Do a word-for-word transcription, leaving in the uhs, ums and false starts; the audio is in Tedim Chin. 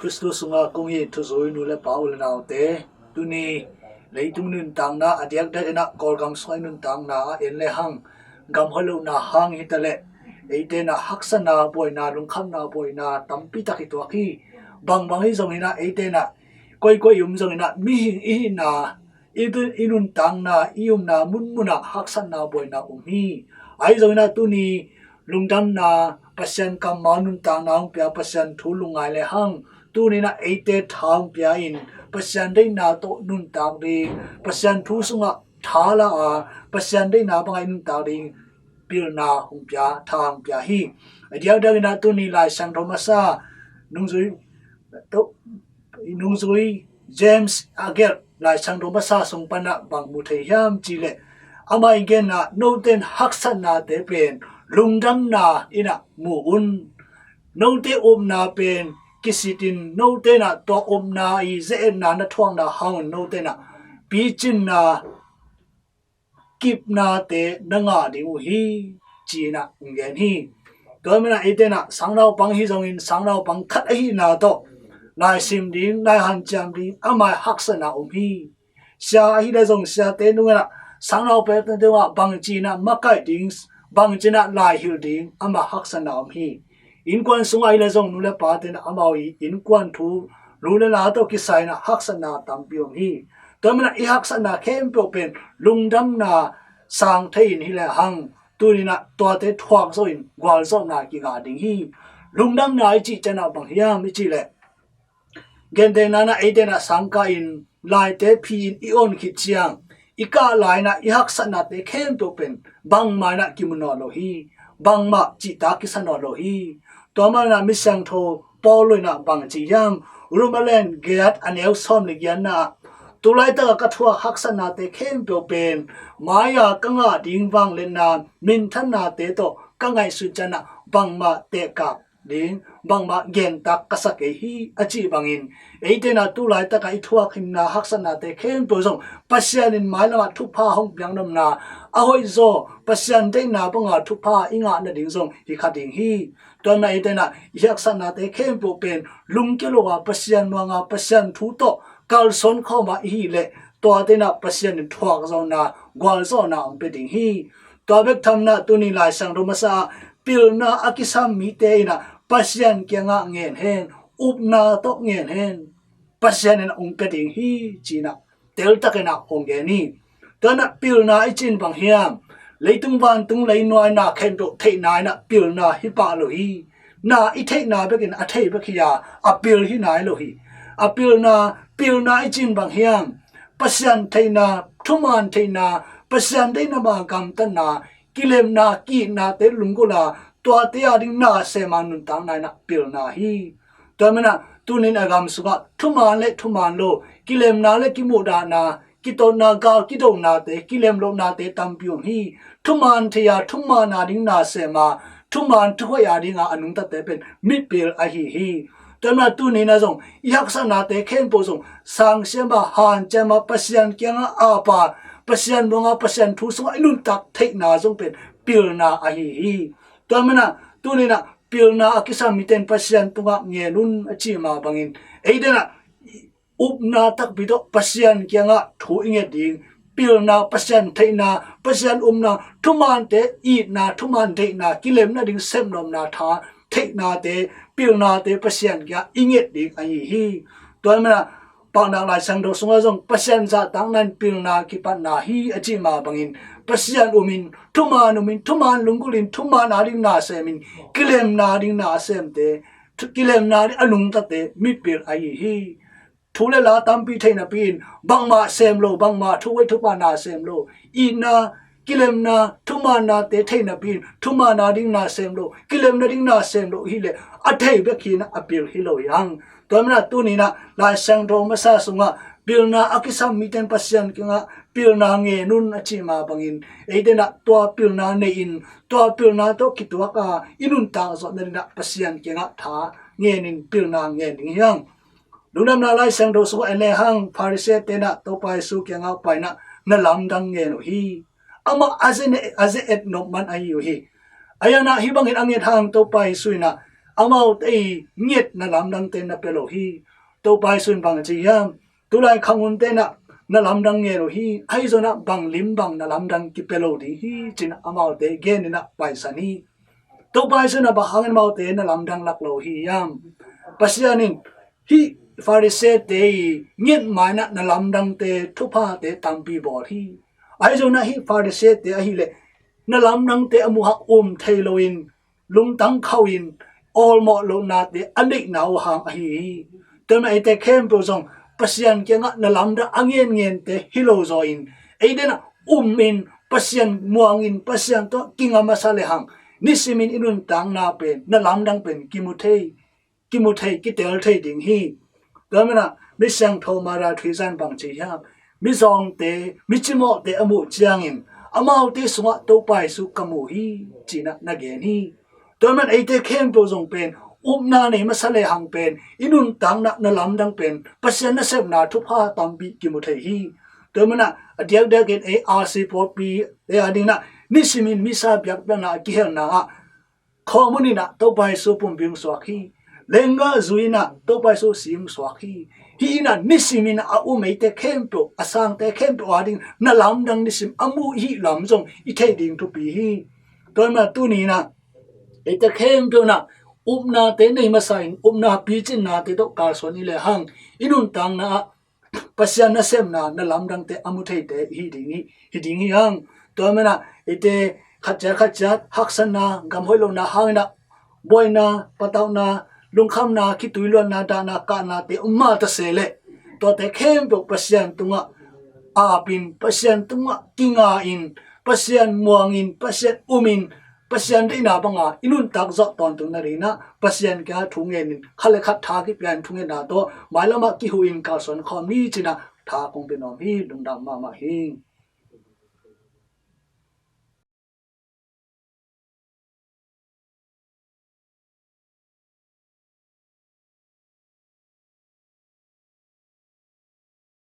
Khristu sungah kong it thuzui nu le pa, u le naute, tuni leitung nuntakna, a diakdiak in ah Kawlgam sungah i nuntakna ah en le hang, gam hoih lohna hang hi taleh, eite in ah haksatna buaina, lungkhamna buaina tampi tak i tuak hi. Bangbang hi zongin ah, eite in ah koikoi i om zongin ah, mihing i hihna, i tu-, i nuntakna, i omna munmun ah haksatna buaina om hi. Ahi zongin ah tuni lungdamna, Pasian kammal nuntakna hong pia, Pasian thu lungngai le hang, tuni in ah eite tha hong pia in, Pasian deihna tawh nuntak ding, Pasian thu sungah tha la a, Pasian deihna bangah i nuntak ding pilna hong pia, tha hong pia hi. A diakdiak in ah tuni Lai Siangtho masa nungzui, to, nungzui James a gelh Lai Siangtho masa sung pan ah bang mu thei hiam cih leh, amah i genna, note in haksatnate pen lungdamna in ah mu un. Note upna pen kisit in, note in ah tua upna i ze-etna na thuakna hangin note in ah picinna, kipnate na ngah ding uh hi, ci-in ah hong gen hi. Tua manin ah eite in ah sangnaupang hi zongin, sangnaupang khat ahihna tawh laisim ding, lai hanciam ding, amah haksatna om hi. Sia ahi le zong, siate nung in ah sangnaupangte tungah bangci in ah makaih ding, bangci in ah laihilh ding, amah haksatna om hi. Innkuan sungah ahi le zong, nu le pate in ah amau i innkuan thu, lu le la tawh kisai in ah haksatna tampi om hi. Tua manin ah i haksatna khempeuh pen lungdamna sang thei in hi le hang, tuni in ah tuate thuak zo in gualzawhna kingah ding hi. Lungdamna i cih ciang ah bang hiam i cih leh, gentehna in ah eite in ah sangkah in laite phi in i on khit ciang, i kah lai in ah i haksatnate khempeuh pen bangmah in ah kimu nawn lo hi. Bangmah cihtak kisa nawn lo hi. Tua manin ah Misiangtho Paul in ah bang ci hiam? Rom a lian giat, a neu sawm le giatna ah, tu laitak ah ka thuak haksatnate khempeuh pen mai-a ka ngah ding vangliatna, minthannate tawh ka ngaihsut ciang ah bangmah tehkak ding, bangmah gentak ka sa kei hi, a cih bangin, eite in ah tu laitak ah i thuak hinna haksatnate khempeuh zong Pasian in mailam ah thupha hong piak nopna, a hoih zaw, Pasian deihna banga thupha i ngah nading zong hi kha ding hi. Tua manin ah eite in ah i haksatnate khempeuh pen lungkia lo a, Pasian muang a, Pasian thu tawh kalsuan khawm a i hih leh, tuate in ah Pasian in thuak zawhna, gualzawhna hong pia ding hi. Tua bek tham in ah tuni Lai Siangtho masa ah, pilna a kisam mite in ah Pasian kiangah ngen hen, upna tawh ngen hen, Pasian in ah hong pia ding hi, ci-in ah teltak in ah hong gen hi. Tua in ah pilna i cih in bang hiam? Leitung vantung leinuai na khempeuh theihna in ah pilna hi pah lo hi. Na i theihna bekin a thei bek hi a, a pil hi nai lo hi. A pilna, pilna i cih in bang hiam? Pasian theihna, thuman theihna, Pasian deihna banga gamtatna, kilemna, ki-itnate lunggulh a, tuate ading na sem a nuntakna in ah pilna hi. Tua manin ah tuni in a gam sungah thuman le thuman lo, kilemna le kimuhdahna, kitotna, gal kidonate, kilem lohnate tampi om hi. Thuman thei a, thuman ading na sem a, thuman thuhoih ading a a nungtate pen mipil ahi hi. Tua manin ah tuni in ah zong i haksatnate khempeuh zong sangsiam a, hanciam a, Pasian kiangah ap a, Pasian muang a, Pasian thu sungah i nuntak theihna zong pen pilna ahi hi. Tua manin ah tuni in ah pilna a kisam mite in Pasian tungah ngen un, a cih mah bangin, eite in ah upna takpi tawh Pasian kiangah thu i nget ding, pilna, Pasian theihna, Pasian upna, thumante itna, thuman theihna, kilemna ding sepnopna tha, theihnate, pilnate Pasian kiangah i nget ding ahi hi. Tua manin ah Paunak Lai Siangtho sungah zong Pasian zahtakna in pilna kipatna hi, a cih mah bangin, Pasian umin, thuman umin, thuman lunggulhin, thuman ading na semin, kilemna ding na semte, thu-, kilemna ding a nungtate mipil ahi hi. Thu le la tampi thei napi in, bangmah sem lo, bangmah thuhoih thupha na sem lo, itna, kilemna, thuman nate thei napi in, thuman ading na sem lo, kilemna ding na sem lo hi leh, a thei bek hi in ah a pil hi lo hi hang. Tua manin ah tuni in ah Lai Siangtho masa sungah pilna a kisam mite in Pasian kiangah pilna ngen un, a cih mah bangin, eite in ah tua pilna nei in, tua pilna tawh kituak a i nuntak zawh nading in ah Pasian kiangah tha ngen in pilna ngen ding hi hang. Lungdamna Lai Siangtho sungah en le hang, Pharisee-te in ah Topa Jesu kiangah pai in ah na lamdang ngen uh hi. Amah a ze-, a ze-et nop man ahi uh hi. Ahi hang in ah hih bangin a nget hang, Topa Jesu in ah amaute i nget na lamdangte na pia lo hi. Topa Jesu in bang a ci hiam? Tulai khangunte na na lamdang ngen uh hi. Ahi zongin ah bang lim bang na lamdang kipia lo ding hi, ci-in ah amaute genin ah paisan hi. Topa Jesu in ah bang hangin amaute na lamdang lak lo hi hiam? Pasian in hih Pharisee-te i nget ma-in ah na lamdangte thuphate tampi bawl hi. Ahi zongin ah hih Pharisee-te ahih leh na lamdangte a muh hang um thei loin lungtang khauhin awlmawh lohnate a neihna uh hang ahi hi. Tua ahih manin eite khempeuh zong Pasian kiangah na lamdang a ngenngente hi lo zaw in, eite in ah um in Pasian muang in Pasian tawh kinga masa le hang, nisimin i nuntakna pen, na lamdang pen kimu thei, kimu thei, kitel thei ding hi. Tua ahih manin ah mi siangtho Mother Teresa in bang ci hiam? Mizawngte, micimawhte a muh ciangin, amaute sungah Topa Jesu ka mu hi, ci-in ah na gen hi. Tua ahih manin eite khempeuh zong pen, upna nei masa le hang pen, i nuntakna na lamdang pen Pasian nasepna thupha tampi kimu thei hi. Tua ahih manin ah a diakdiakin ei R C pawlpi ei a dingin ah nisimin Missa biakpiakna a kihelna ah khawm un in ah Topa Jesu pumpi hong suak hi. Lenggah zui in ah Topa Jesu si hong suak hi. Hih in ah nisimin a um eite khempeuh, a sangte khempeuh a ding na lamdang nisim a muh hih lam zong i theih ding thupi hi. Tua ahih manin ah tuni in ah eite khempeuh in ah upnate nei masa in, upna picinnate tawh kalsuan i le hang, i nuntakna ah Pasian nasepna na lamdangte a mu theite hi ding hi, hi ding hi hang. Tua ahih manin ah eite khat ciat khat ciat haksatna, gam hoih lohna hangin ah buaina, patauhna, lungkhamna, khitui luanna, dahna, kahnate om mah ta se leh, tuate khempeuh Pasian tungah ap in, Pasian tungah kinga in, Pasian muang in, Pasian um in, Pasian deihna banga i nuntak zawh tawntung nadingin ah Pasian kiangah thu ngenin, khat le khat tha kipia in, thungetna tawh mailamah kihuh in kalsuan khawm ni, ci-in ah tha kong pia nuam hi. Lungdam mahmah hi.